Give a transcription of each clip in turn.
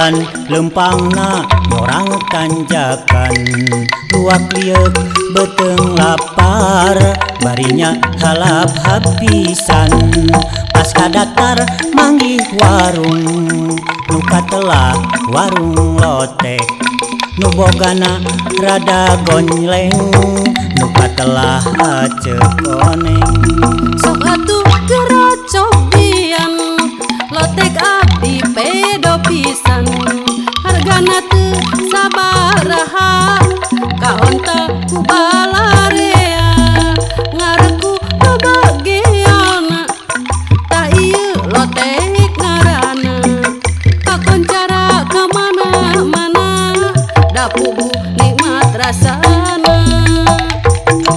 Jalan-jalan lempangna nyorang tanjakan, luak lieuk beuteung lapar barinya halap hapisan. Pas kadatar manggih warung nu katelah warung lotek, nu bogana rada gonjleng nu katelah aceuk oneng. Sok atuh geura cobian lotek abdi pedo pisan, hargana teu sabaraha kaontal ku balarea ngareku loba geona. Tah ieu lotek ngaranna kakoncara ka mana-mana da puguh nikmat rasana.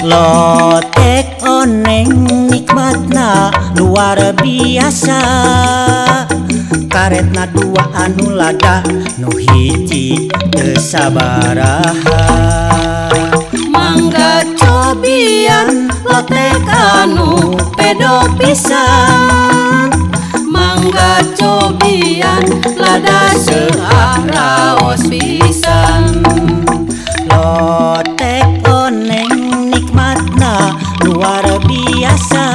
Lotek oneng nikmatna luar biasa, karetna dua anu lada nu hiji teu sabaraha. Mangga cobian lotek anu pedo pisan, mangga cobian lada seuah raos pisan. Lotek oneng nikmatna luar biasa,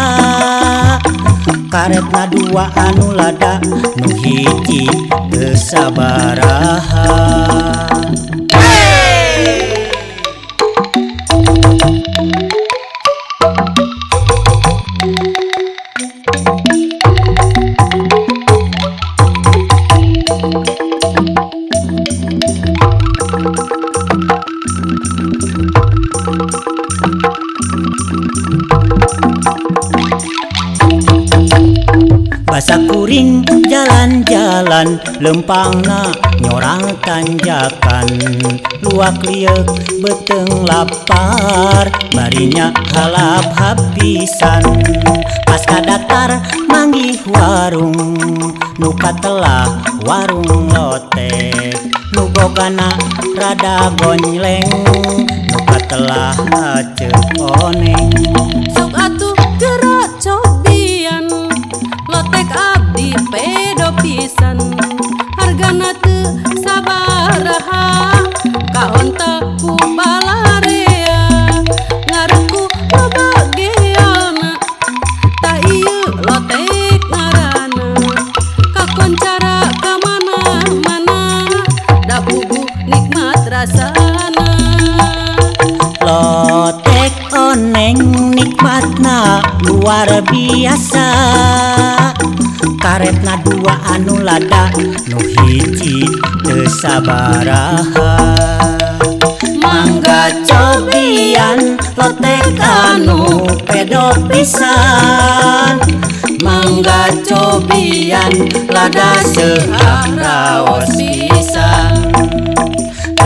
karetna dua anu lada nu hiji teu sabaraha. Basa kuring jalan-jalan lempangna nyorang tanjakan, luak lieuk beuteung lapar barinya halap hapisan. Pas kadatar manggih warung nu katelah warung lotek, nu bogana rada gonjleng nu katelah aceuk oneng. Sok atuh geura cobian lotek abdi pedo pisan, hargana teu sabaraha kaontal ku balarea ngareku loba geona. Tah ieu lotek ngaranna kakoncara ka mana-mana da puguh nikmat rasana. Lotek oneng nikmatna luar biasa, karetna dua anu lada nu hiji teu sabaraha. Mangga cobian lotek anu pedo pisan, mangga cobian lada seuah raos pisan.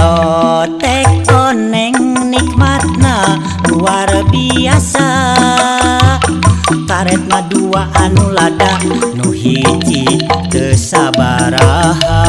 Lotek oneng nikmatna luar biasa, karetna dua anu lada nu hiji teu sabaraha.